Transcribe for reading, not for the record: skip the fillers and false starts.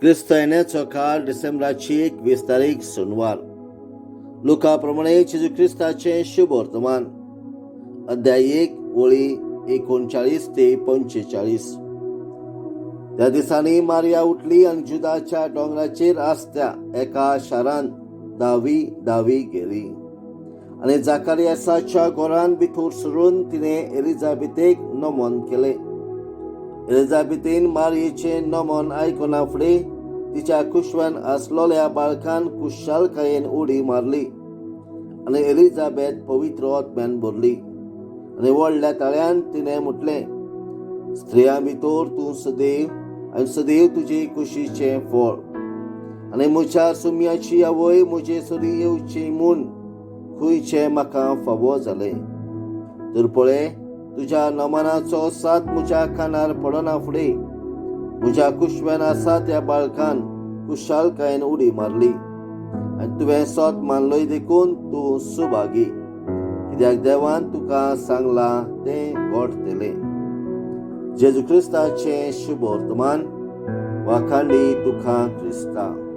क्रिस्त येण्याचो काळ डिसेंबराची 21 तारीख, सोनवार. लुका प्रमाणे जेजू क्रिस्ताचें शुभ वर्तमान, अध्याय 1, वळी 39 ते 45. त्या दिसांनी मारिया उठली आनी जुदाच्या दोंगराचेर आसत्या एका शारांत धावी धावी गेली आनी जाकारियासाच्या घरान भितर सरून तिणें एलिजाबेथेक नमन केलें. एलिजाबेथीन मारयेचें नमन आयकना फुडें तिच्या कुशव्यान आसलोल्या बाळकान खुशालकायेन उडी मारली आनी एलिजाबेथ पवित्र आत्म्यान भरली आनी व्हडल्या ताळ्यान तिणें म्हटलें, "स्त्रियां भितर तूं सदैव आनी सदैव तुजे कुशीचें फळ. आनी म्हज्या सुम्याची आवय म्हजे सरी येवची म्हूण खंयचें म्हाका फावो जालें? तर पळय, तुज्या नमनाचो साद म्हज्या कानार पडना फुडें म्हज्या कुशव्यान आसा त्या बाळकान खुशालकायेन उडी मारली. आनी तुवें सत मानलोय देखून तूं सुभागी, कित्याक देवान तुका सांगलां तें घडटलें." जेजू क्रिस्ताचें शुभ वर्तमान. वाखांडी तुका क्रिस्ता.